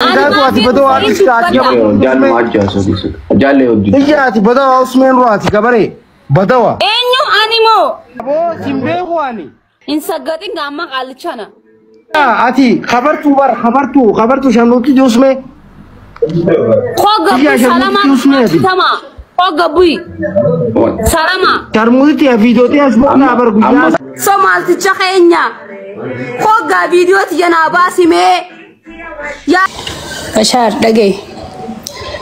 Ani Hangaatu maaf ati badawa hin ati ati dubbadha. gabartuu Jaalle usmee. maal jaasoo jaalle hojii. Iyya ati badawa usmeen ruwaati gabaree badawa. Eenyu ani moo? Aboo sin beeku ani. Hin saggaxin gaamma qaalichana. Ati kabartuu bar kabartuu kabartuu shamnuutti usmee. Koo Iyya gabbui shamnuutti salamaa usmee ati. tama. Koo gabbui salama. Sharmuutti viidiyootii as boqnaa bar guyyaa. Somaalticha keenya. Koo gaa viidiyooti janaa baasimee. Yaa. Bashaar dhagaye.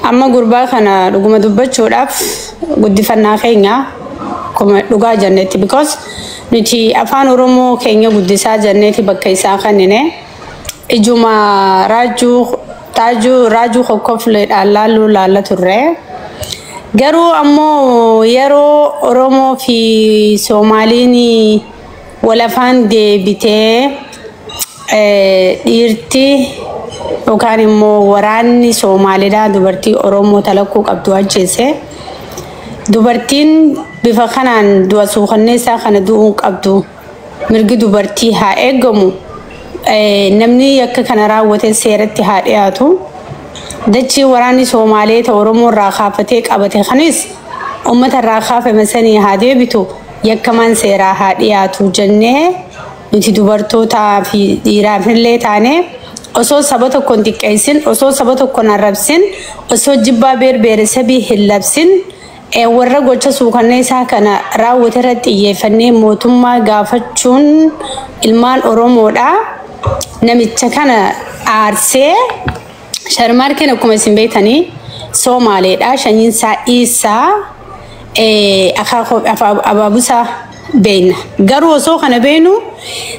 Amma gurbaa kana dhuguma dubbachuudhaaf guddifannaa keenya akkuma dhugaa jennetti, because nuti afaan Oromoo keenya guddisaa jenneeti bakka isaa kennine ijuma raajuu taajuu raajuu kokkofleedhaan laalluu laalla turre. Garuu ammoo yeroo Oromoo fi Soomaaliin wal afaan deebitee, dhiirti yookaan immoo waraanni Somaaliidhaa dubartii Oromoo talakkuu qabdu ajjeese. Dubartiin bifa kanaan du'a suukanneessaa kana du'uu qabdu, mirgi dubartii haa eegamu. Namni yakka kana raawwate seeratti haa dhiyaatu. Dachii waraanni Somaalee ta Oromoo irraa kaafatee qabate kanis uummata irraa kaafame sanii haa deebitu, yakkamaan seeraa haa dhiyaatu jennee, nuti dubartootaa fi dhiiraaf illee taane, osoo saba tokko hin xiqqeessin, osoo saba tokko hin arrabsin, osoo jibbaa beer sabii hin labsin, warra gocha suukanneessaa kana raawwate irratti xiyyeeffannee mootummaa gaafachuun ilmaan Oromoodha. Namicha kana aarsee. Sharmaarkeen akkuma isin beektanii Soomaaleedha. Shanyiin isaa Iisaa, abaabusaa beekna. Garuu osoo kana beeknu,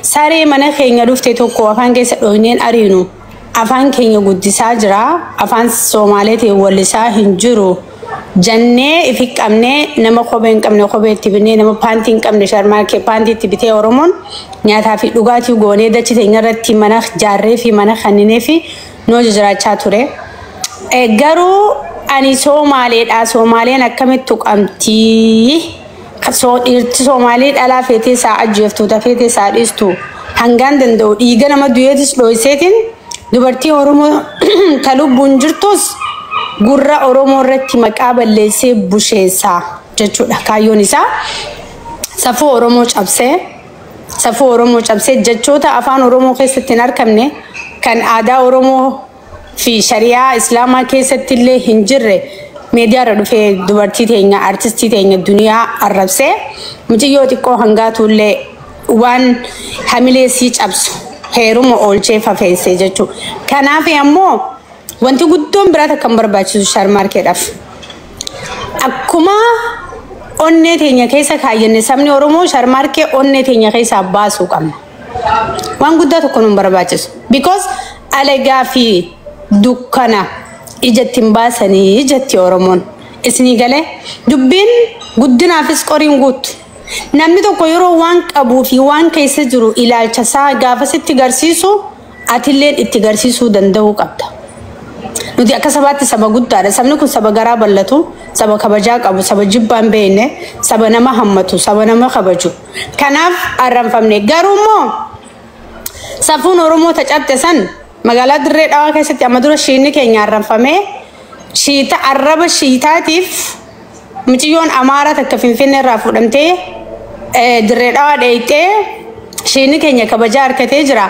saree mana keenya dhufte tokko afaan keessa dhoofneen ariinu, afaan keenya guddisaa jira, afaan Soomaaleetiin wallisaa hin jiru jannee ifi qabnee, nama kophee hin qabne kophee itti bitnee, nama paantii hin qabne Sharmaarkee paantii itti bitee, Oromoon nyaataa fi dhugaatii goonee, dachi teenya irratti mana jaarree fi mana kanninee fi noo jiraachaa ture. Garuu ani Soomaaleedha. Soomaaleen akkamitti tuqamtii? Dhiirti Soomaalee dhalaa feetee isaa ajjeeftu, tafeetee isaa dhiistu, hangaan danda'u dhiiga nama du'eetis dhooyseetiin, dubartii Oromoo ta lubbuun jirtus gurra Oromoo irratti maqaa balleessee busheessaa jechuudha kaayyoon isaa. Safuu Oromoo cabsee, safuu Oromoo cabsee, jechoota afaan Oromoo keessatti hin argamne, kan aadaa Oromoo fi shari'aa Islaamaa keessatti illee hin jirre, miidiyaa irra dhufee dubartii teenya, artistii teenya duniyaa arrabsee, mucayyoo xiqqoo hangaatuullee waan hamilee sii cabsu heeruma oolchee fafeessee jechuudha. Kanaaf ammoo wanti guddoon biraa takka hin barbaachisu Sharmaarkeedhaaf. Akkuma onnee teenya keessa kaayyanne, sabni Oromoo Sharmaarkee onnee teenya keessaa baasuu qabna. Waan guddaa tokko nu barbaachisu. Because alagaa fi dukkana ijatti hin baasanii jetti Oromoon. Isinii galee dubbiin guddinaafis qoriin guuttu. Namni tokko yeroo waan qabuu fi waan keessa jiru ilaalcha isaa gaafa sitti garsiisu, atilleen itti garsiisuu danda'uu qabda. Nuti akka sabaatti saba guddaadha. Sabni kun saba garaa bal'atu, saba kabajaa qabu, saba jibbaa hin beekne, saba nama hammatu, saba nama kabaju. Kanaaf arranfamne. Garuu immoo safuun Oromoo ta cabxe san magaalaa Dirree Dhawaa keessatti amma dura shiinni keenya arranfamee, shiita arraba shiitaatiif mucayyoon Amaaraa takka Finfinnee irraa fuudhamtee Dirree Dhawaa dheeyxee shiinni keenya kabajaa argatee jira.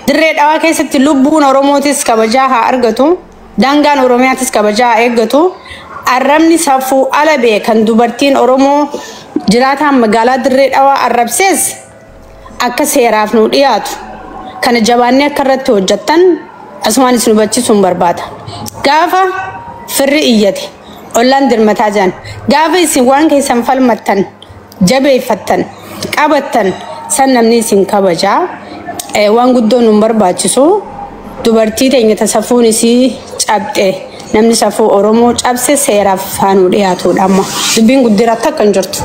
Dirree Dhawaa keessatti lubbuun Oromootis kabajaa haa argatu. Daangaan Oromiyaatis kabajaa haa eeggatu. Arrabni safuu ala bee kan dubartiin Oromoo jiraataan magaalaa Dirree Dhawaa arrabsees akka seeraaf nu dhiyaatu. Kana jabaannee akka irratti hojjettan asumaan isin hubachiisuun barbaada. Gaafa firri iyyate ollaan dirmataa jiran, gaafa isin waan keessan falmattan, jabeeffattan, qabattan san, namni isin kabajaa. Waan guddoon nu barbaachisu, dubartii teenya ta safuun isii cabxe, namni safuu Oromoo cabse seeraaf haa nu dhiyaatudha amma. Dubbiin guddiraatti akka hin jirtu.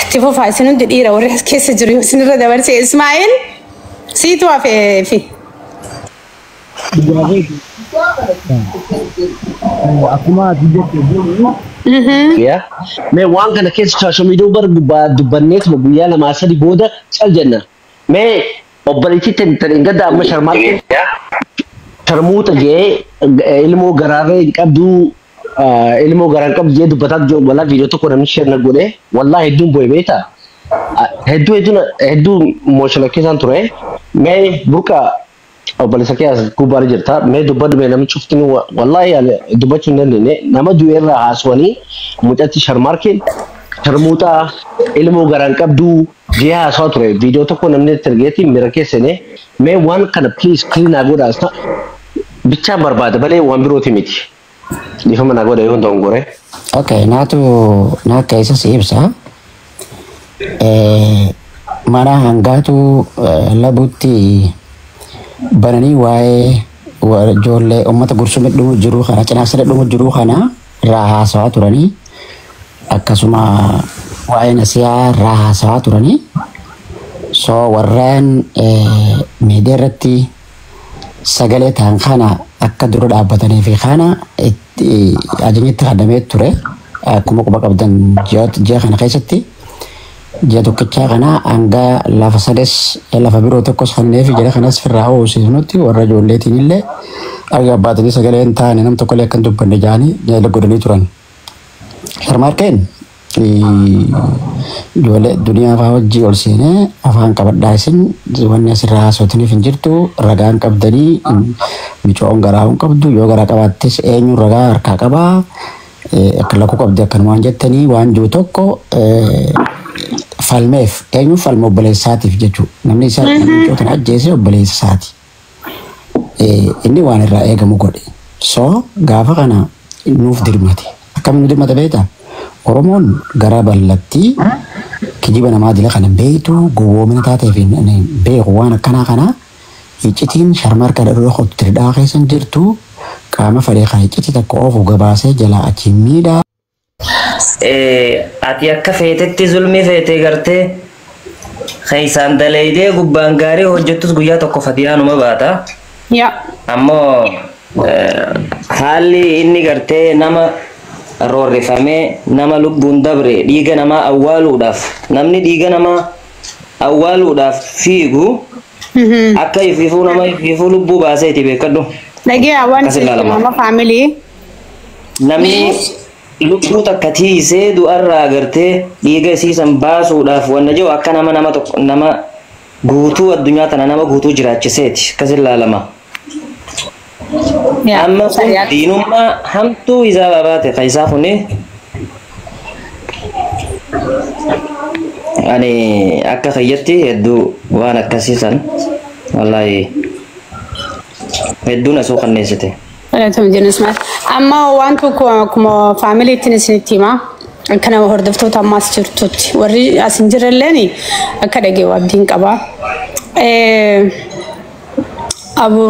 Itti fufaa, isin hundi dhiira warri as keessa jiru yoo isinirra dabarse. Ismaa'eel, siitu hafee fi. Dhugaa keeti. Akkuma ati jette jiru. Yaa. Mee waan kana keessa social media bar gubbaa dubbanneetuma guyyaa 2 3 booda cal jenna. Mee obboleettii tan gadda amma Sharmaarkee. Sharmuuxa jee ilmoo garaarra hin qabdu, ilmoo garaa hin qabdu jee dubbataa jiru. Walaa viidiyoo tokko namni share na godhe, wallaahi hedduun bo'e beektaa. Hedduu hedduu hedduu emotional keessaan ture. Mee burqa obboleessa kee as gubbaarra jirta. Mee dubbadhu mee namni cuftin wallaahi ani dubbachuu hin dandeenye. Nama du'e irraa haasawanii mucatti sharmaarkeen sharmuuxa ilmoo garaa hin qabdu jee haasawaa ture. Viidiyoo tokko namni itti ergeeti miira keessane. Mee waan kana please clean naa godhaa. Bichaan barbaada malee waan birooti miti. Dhiifama naa godha yoo dongore. Okay, naatu naa keessa si ibsa. Mana hangaatu labutti bananii waa'ee ijoollee uummata gursumee dhumu jiru kana cinaasanii dhumu jiru kana irraa haasawaa turanii, akkasuma waa'ee nasiyaa irraa haasawaa turanii. So warreen miidiyaa irratti sagalee ta'an kana akka dura dhaabbatanii fi kana itti ajajni kennamee ture. Akkuma quba qabdan, ji'a kana keessatti ji'a tokkichaa kana hanga lafa sades lafa biroo tokkos kannee fi jala kanas firraa hoosifnutti warra ijoolleetiin illee arga abbaatanii sagalee hin taane nam tokkollee akka hin dubbanne jaanii jala godhanii turan. Sharmaarkeen ijoollee duniyaa fa'aa wajjii ol seenee afaan qabadhaa, isin wanni asirraa haasotaniif hin jirtu, ragaan qabdanii micoon garaa hin qabdu, yoo garaa qabaattes eenyuun ragaa harkaa qabaa, akka lakkuu qabdi akkanumaan jettanii waan jiru tokko falmeef. Eenyuun falme? Obboleessaatiif jechuudha. Namni isaa micoo kana ajjeese obboleessa isaati. Inni waan irraa eegamu godhe. So gaafa kana nuuf dirmate. Akkamiin nu dirmate beektaa? Oromoon gara bal'atti kijiba namaa dila kana beektu, gowwoomina taateef hin beeku. Waan akkanaa kana iccitiin sharmarka dhadhuu qottiridhaa keessa hin jirtu, qaama fedhee kan iccitii takka oofu gabaasee jalaa achi miidhaa. Ati akka feetetti zulmii feetee gartee keessaan daleeydee gubbaan gaarii hojjettus guyyaa tokko fatiyaanuma baata. Yaa. Ammoo haalli inni gartee nama roorrifamee nama lubbuun dabre dhiiga namaa awwaaluudhaaf, namni dhiiga namaa awwaaluudhaaf fiigu akka ifiifuu nama ifiifuu lubbuu baaseeti beekadhu. Dhagee waan Akkas ilaalama. nama family. Namni lubbuu takka tiisee du'arraa gartee dhiiga isiisan baasuudhaaf wanna jiru akka nama nama tokko nama guutuu addunyaa tana nama guutuu jiraachiseeti akkas ilaalama. Yaa. Amma kun diinummaa hamtuu isaa babaate kan isaa kuni ani akka kiyyatti hedduu waan akkasiisan wallaahi hedduu na suukanneessite. Galatoom jenna Ismail. Amma waan tokko akkuma familyttiin isinitti himaa. Akka nama hordoftoota ammaas jirtutti. Warri as hin jirrelleen akka dhageewu abdiin qaba. Abu